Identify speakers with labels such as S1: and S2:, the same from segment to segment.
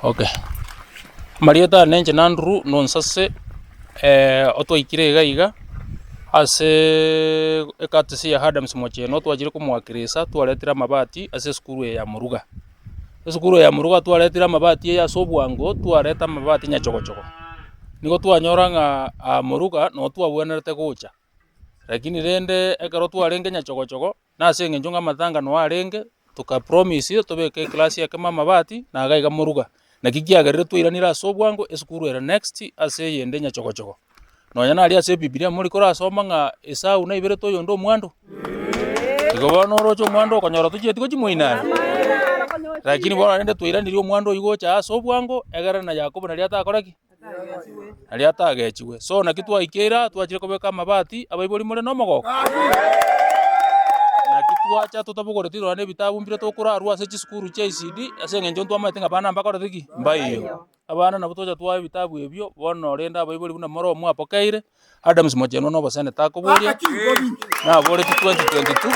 S1: Okay, amarieta ane inche Andrew Nonsase, otwaikire iga iga, aseeee ecourtesy ya Adams Mocheno twachire komoakirisa twaretire amabati ase esukuru eye ya Moruga. Esukuru eye ya Moruga twaretire amabati eye ase obwango, twareta amabati nyachogochogo. Nigo twanyora ng'a aa Moruga noo twabwenerete gocha, lakini rende ekero twarenge nyachogochogo. Na ase engencho ng'a amatangano arenge, toka promise tobeke eclass ekemo amabati na iga iga moruga. Naki kiagerire twairanire ase obwango esukuru ere next ase eyende nyachogochogo. Nonya naria ase ebibilia mori korasoma ng'a Esau naiberete oyonde omwando? Igo bono oroche omwando okonyora tochieti gochia moino aye? Lakini bono rende twairanirie omwando oywo gocha ase obwango egere na Yakobo naria atakore ki? Naria atagechigwe. So naki twaikeire aa, twachire kobeka amabati, abaibori more nomogoko? Naki twacha totabogoreti nonya na ebitabu mbire tokorarwa ase chisukuru chia ECD, ase eng'encho ntwamaete ng'a abana mbakorete ki? Mbaiyo. Abana nabo twacha twaa ebitabu ebio, bono rende abaibori buna more mwapokeire, Adams Mochenwa na oboseneta akoboria, naboretie 2022,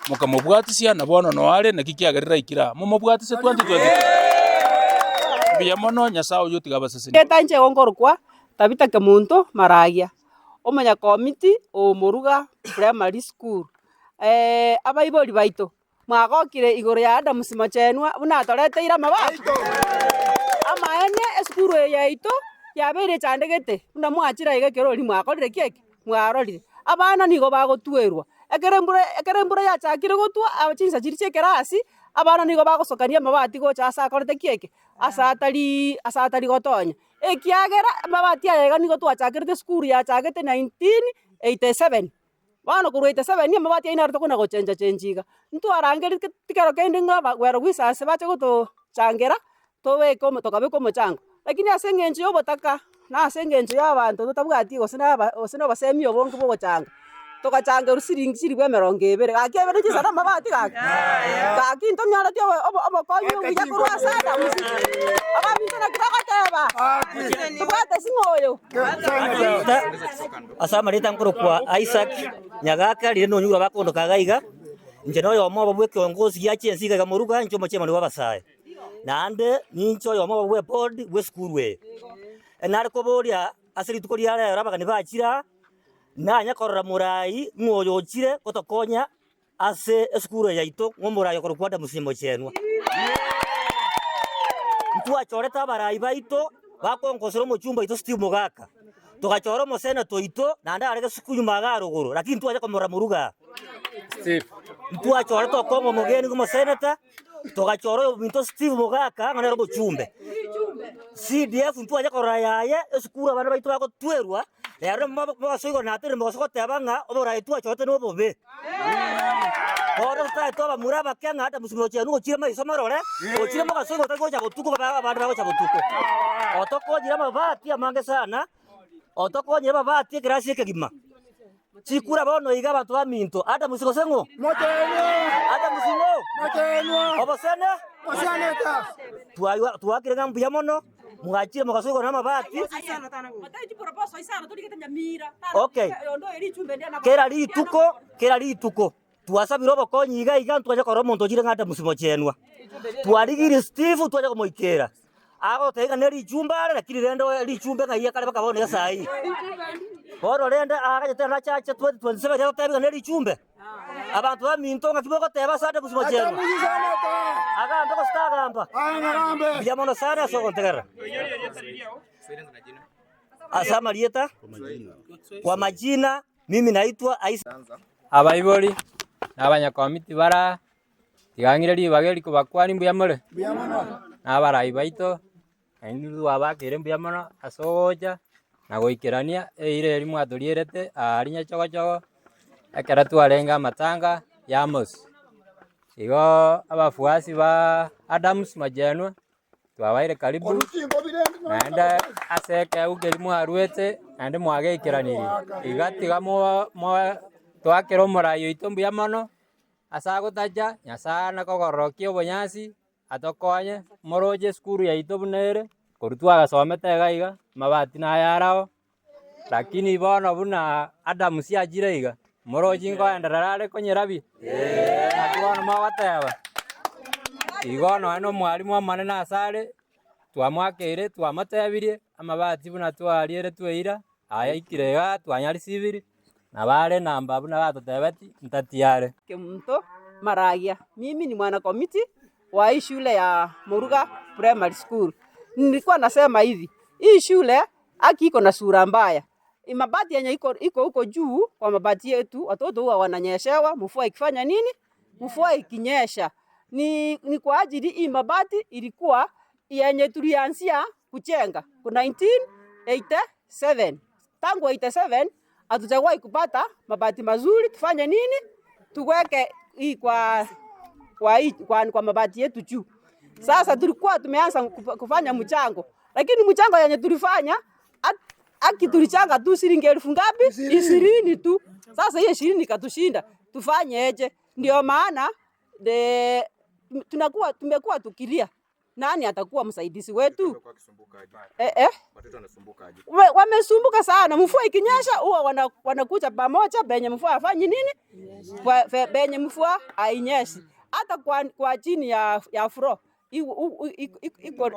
S1: mokamobwatisia na bono noyo are, naki kiagerire aikire aa, momobwatise 2022? Mbuya mono, Nyasae oyio tiga abasesenie.
S2: Erieta inche nkorokwa Tabitha Kemunto Maragia, omonyakomiti o Moruga Primary School. Abaibori baito, Mwagokire igoro ya Adamu Mochenwa buna atoreteire amabati? Amaene esukuru eye yaito yabeire echandegete buna mwachire aiga ekero oria mwakorire ki eke? Mwarorire. Abana nigo bagotwerwa, ekero embura ekero embura yachakire gotwa aba chinsa chiria chia ekerasi, abana nigo bagosokania amabati gocha ase akorete ki eke? Ase atariiii ase atari gotonya. Ekiagera amabati aya iga nigo twachakerete esukuru yachagete 1987. Bono korwa 87 amabati aino naro tokona gochencha chenchi iga. Ntwarangeria tikero kende ng'a abagwero bw'isase bache gotochangera, tobeke omo tokabeka omochango. Lakini ase eng'encho ya obotaka, na ase eng'encho ya abanto totabwati gose na aba gose na obosemi obonge bwa ogochanga, togachangerwa siringi chilifu emerongo ebere, gaki ebere chinsa na amabati gaki? Gaki ntonyoreti obo obo obokonyi obuya korwa ase Adamu? Abaminto naki bagoteba? Tobwate sing'o oyo?
S3: Ase amarieta nkorokwa Isaac Nyagaka, riria nonyure abakondoka iga iga, inche noyomo obo bw'ekiongozi gia chensi iga iga moruga, inche omochairman bw'abasae. Naende ninche oyomo obo bw'eboard bw'esukuru eye. Nare koboria ase rituko ria rero abageni bachire aa, nanye korora morai ng'a oyo ochire gotokonya Ase esukuru eye yaito ng'omorai okorokwa Adamu Simochenwa. Ntwachorete abarai baito bakonkosera omochumba oito Steve Mogaka, togachora omoseneta oito naende are gesuku nyuma iga arogoro lakini ntwacha komorora moruga aa. Ntwachorete Okong'o omogeni omoseneta, togachora oyominto Steve Mogaka ng'a nere omochumbe. CDF ntwacha korora yaye esukuru abana baito bagotwerwa, rero mogaso igoro naterire mogaso goteba ng'a oborai twachorete nobobe. Bono totaete abamura abake ng'a Adamu mochenu gochire maiso marore, gochire mogaso igo otari gocha botuko babe abande bagocha botuko. Otokonyire amabati amange sana, otokonyire amabati ekerasi ekegima. Chikura bono iga abanto baminto, Adamu gose ng'o? Adamu ng'o? Obosene? Twaywa twakire ng'a mbuya mono. Mwachire mogasoigwa namabati. Okay. Kera rituko, kera rituko twasabire obokonyi iga iga ntwanye korora omonto ochire ng'a Adamus mochenwa. Twarigirie Steve twanye komoikera. Agoteba ng'a ne richumbe are lakini rende oe richumbe ng'ai ekare mpaka bono iga saa hii. Bono rende agachete nache ache 2027 agotebia ng'a ne richumbe. Abanto baminto, ng'aki mogoteba ase Adamu Simochenwa? Agambe gose tagamba? Mbuya mono sana ase ogontegerera. Ase amarieta, kwa majina, mimi naitwa Isaac.
S4: Abaibori na abanyakomiti bare aa, tiga ng'ire ribaga eri kobakwania mbuya more? Na abarai baito. Naintwe twabakeire mbuya mono ase ogocha na goikerania eira eria mwatorierete aaria nyachogochogo, ekero twarenge amatanga ya Amos. Igoo abafuasi ba Adams Majenwa, twabaire karibu, naende ase ekeegwa keria mwaruete, naende mwageikeranirie. Iga tiga mo mo toakere omorai oito mbuya mono, ase agotacha, Nyasaye ane kogororokia obonyansi. Atokonye, moroche esukuru yaito buna ere, korwa twagasomete iga iga, amabati naye arao, lakini bono buna Adamus achire iga, moroche nkoenderera are konyerabia? Naki bono mogoteba, igo nonye na omwalimu omonene ase are. Twamwakeire, twamotebirie, amabati buna twariere eira, aya aikire igaa twanyarisibiri, nabo are namba buna batotebeti, ntatiare.
S2: Kemunto Maragia, mimi ni mwana komiti wa hii shule ya Moruga Primary School. Nilikuwa nasema hivi, hii shule haki iko na sura mbaya. Mabati yenye iko iko huko juu kwa mabati yetu, watoto huwa wananyeshewa, mvua ikifanya nini? Mvua ikinyesha. Ni kwa ajili hii mabati ilikuwa yenye tulianzia kujenga ku 1987. Tangu 87 hatujawahi kupata mabati mazuri, tufanye nini? Tuweke hii kwa mabati yetu juu. Sasa tulikuwa tumeanza kufanya mchango, lakini mchango yenye tulifanya aki tulichanga tu shilingi elfu ngapi? 20 tu. Sasa hiyo 20 ikatushinda, tufanyeje? Ndio maana tunakuwa tumekuwa tukilia, nani atakuwa msaidizi wetu? Wamesumbuka sana. Mvua ikinyesha huwa wanakuja pamoja, benye mvua afanyi nini? Benye mvua hainyeshi. Hata kwa chini ya floor iko iko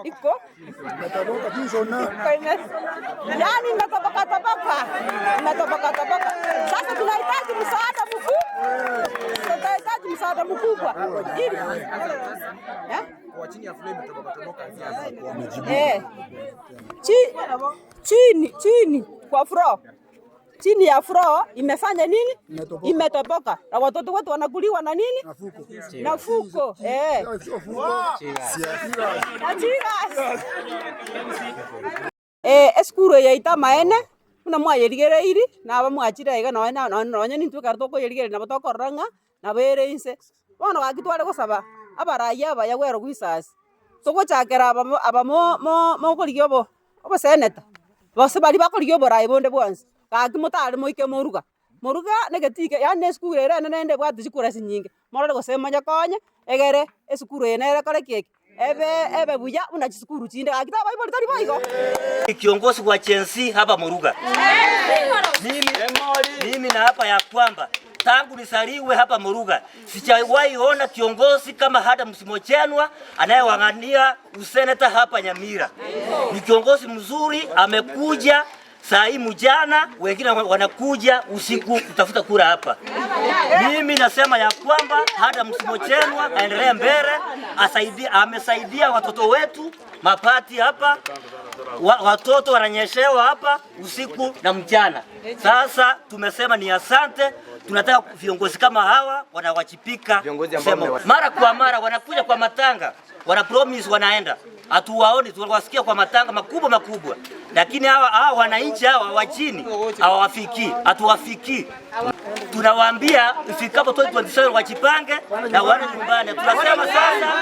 S2: yani imetoboka toboka, imetoboka toboka. Sasa tunahitaji msaada mkuu, tunahitaji msaada mkubwa ili eh? Chini kwa floor, chini ya floor imefanya nini? Imetoboka. Na watoto wetu wanakuliwa na nini? Na fuko. Na chigas. Esukuru yaita maene buna mwayerigereiri naba mwachire iga nonye nonye nintwe ekero tokoyerigereria nabo tokorora ng'a nabo ere inse. Bono gaki tware gosaba abarai abaya bwero bwa togochakera aba mokorigia obo oboseneta gose baria bakorigia oborai bonde bwonsi, gaki motare moike moruga. Moruga negetike yaani na esukuru ere enene naende ebwate chikurasi nyinge, morore gose monyekonye egere esukuru eye nere ekore ki eke ebe ebe buya buna chisukuru chinde gaki tabaibori tari boigo.
S3: Kiongozi wa Gen Z hapa Moruga. Mimi na hapa ya kwamba tangu nizaliwe hapa Moruga sijawahi ona kiongozi kama Adams Mochenwa anayewang'ania useneta hapa Nyamira. Ni kiongozi mzuri, amekuja saa hii mjana, wengine wanakuja usiku kutafuta kura hapa. Mimi nasema ya kwamba Adams Mochenwa aendelee mbele, asaidie, amesaidia watoto wetu mapati hapa watoto wananyeshewa hapa usiku na mchana. Sasa tumesema ni asante, tunataka viongozi kama hawa wanawajibika. Sema mara kwa mara wanakuja kwa matanga, wana promise wanaenda, hatuwaoni, tunawasikia kwa matanga makubwa makubwa, lakini hawa wananchi hawa wa chini hawawafikii, hatuwafikii. Tunawaambia ifikapo 2027 wajipange na waende nyumbani. Tunasema sasa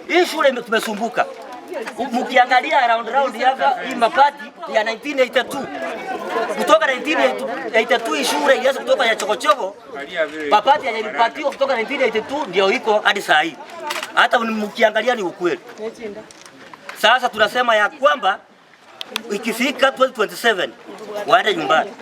S3: hii shule tumesumbuka. Mkiangalia round round hapa hii mabati ya 1982 kutoka 1982 hii shule ilianza kutoka ya chokochoko, mabati yalipatiwa kutoka 1982 ndio iko hadi saa hii. Hata mkiangalia ni ukweli. Sasa tunasema ya kwamba ikifika 2027 waende nyumbani.